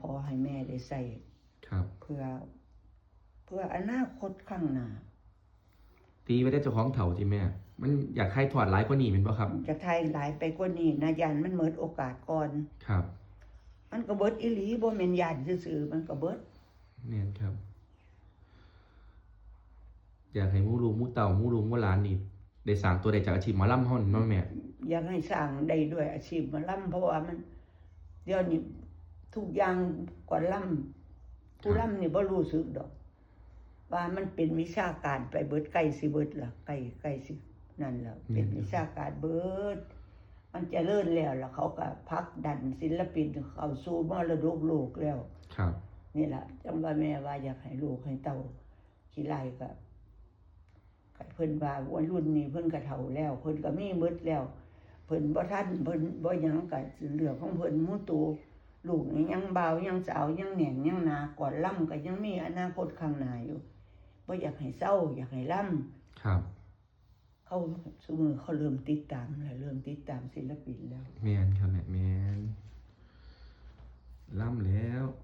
ຂໍໃຫ້ແມ່ໄດ້ໃຊ້ ครับ ເພື່ອ ເພື່ອອະນາຄົດຂ້າງໜ້າ. ຕີໄວ້ແຕ່ເຈົ້າຂອງເຖົ້າຕິແມ່ ມັນຢາກຖ່າຍທອດຫຼາຍກວ່ານີ້ແມ່ນບໍ່ຄັບ? ຢາກຖ່າຍຫຼາຍໄປກວ່ານີ້ນະ ຢ້ານມັນໝົດໂອກາດກ່ອນ. ครับ ມັນກໍເບິດອີ່ຫຼີ ບໍ່ແມ່ນຢ້ານຊື່ໆ ມັນກໍເບິດ. ແມ່ນครับ ຢາກໃຫ້ໝູ່ລູກໝູ່ເຕົ້າ ໝູ່ລູກໝູ່ຫຼານນີ້ ໄດ້ສ້າງຕົວໄດ້ຈາກອາຊີບໝໍລຳເຮົານີ້ເນາະແມ່. ຢາກໃຫ້ສ້າງໄດ້ດ້ວຍອາຊີບໝໍລຳ ເພາະວ່າມັນ ດຽວນີ້ທຸກຢ່າງກ່ອນລຳ ຜູ້ລຳນີ້ບໍ່ຮູ້ສຶກດອກ ວ່າມັນເປັນວິຊາການໄປເບິດ ໃກ້ຊິເບິດລະ ໃກ້ ໃກ້ຊິນັ້ນລະ ເປັນວິຊາການເບິດ ມັນຈະເລີນແລ້ວ ລະເຂົາກໍຜັກດັນສິນລະປິນເຂົ້າສູ່ມໍລະດົກໂລກແລ້ວ. ครับ ນີ້ລະ ຈັ່ງວ່າແມ່ວ່າຢາກໃຫ້ລູກໃຫ້ເຕົ້າຂີ້ໄລ່ກໍ ກໍເພິ່ນວ່າ ໂອ້ຍ ລຸ້ນນີ້ເພິ່ນກໍເຖົ້າແລ້ວ ເພິ່ນກໍມີໝົດແລ້ວ ເພິ່ນບໍ່ທັນ ເພິ່ນບໍ່ຫຍັງ ກໍເລື່ອງຂອງເພິ່ນໝູ່ໂຕ ລູກນີ້ຍັງບ່າວ ຍັງສາວ ຍັງແໜ້ນ ຍັງໜາ ກ່ອນລຳກໍຍັງມີອະນາຄົດຂ້າງໜ້າຢູ່ ບໍ່ຢາກໃຫ້ເຊົາ ຢາກໃຫ້ລຳ. ครับ ເຂົາ ຊຸມື້ເຂົາເລີ່ມຕິດຕາມລະ ເລີ່ມຕິດຕາມສິນລະປິນແລ້ວ. ແມ່ນຄັບແມ່ ແມ່ນ ລຳແລ້ວ.